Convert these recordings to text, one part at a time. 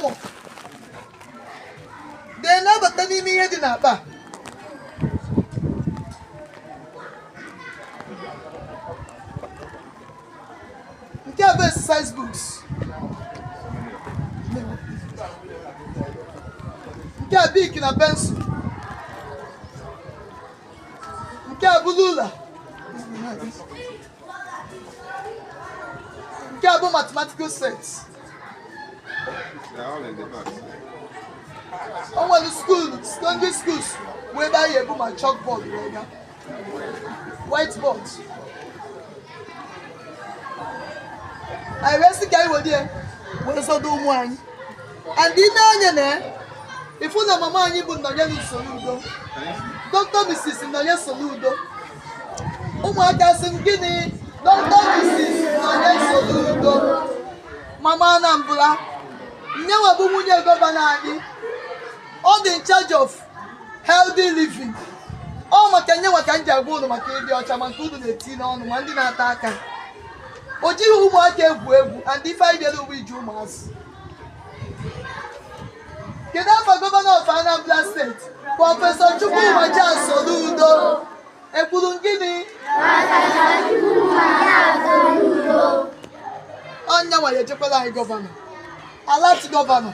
More. Then na-abata n'ime ihe dị n'akpa a. Nke a bụ exercise books. Nke a Bic na pencil. Nke a bụ ruler. Nke a bụ mathematical sets. They're all in the box. O nwere school, secondary schools, wee ebe anyị ebu ma chalkboard wee gaa, whiteboard. Anyị wee sị ka anyị were ya wee zọdo ụmụ anyị. And ine anya na ịfụ na mama anyị bụ Nonyelu Soludo, Dr. Mrs. Nonye Soludo. Ụmụaka sị m gịnị? Dr. Mrs. Nonye Soludo, mama Anambra, nyenwa bụ nwunye gọvanọ anyị. Ọ dị in charge of healthy living. Ọ maka nyenwa ka m ji agwa unu maka ịdị ọcha, ma nke unu na-eti n'ọnụ, ma ndị na-ata aka. O jighị ụmụaka egwu egwu. And ife anyị bịara ugbo iji ụmụazị. Kedu afọ gọvanọ of Anambra State? Professor Chukwuma Charles Soludo. Ekwuru m gịnị? Ọnya nwa ya ejekwala anyị gọvanọ, alert gọvanọ.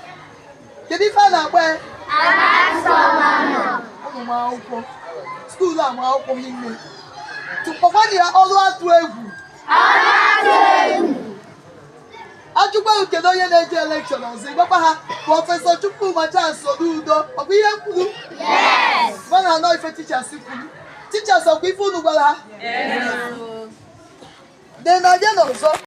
Kedu ife a na-akpọ ya? Ụmụ m akwụkwọ school a ma akwụkwọ hinne tụkpọkwana ya ọrụ atụ egwu. Ajụkwa gị kedu onye na-eje election ọzọ, ịgbakwa ha Professor Chukwuma Charles Soludo. Ọ bụ ihe m kwuru gwa na anọ ife teachers kwuru. Teachers, ọkwa ife unu gwara ha? De na abịa n'ọzọ.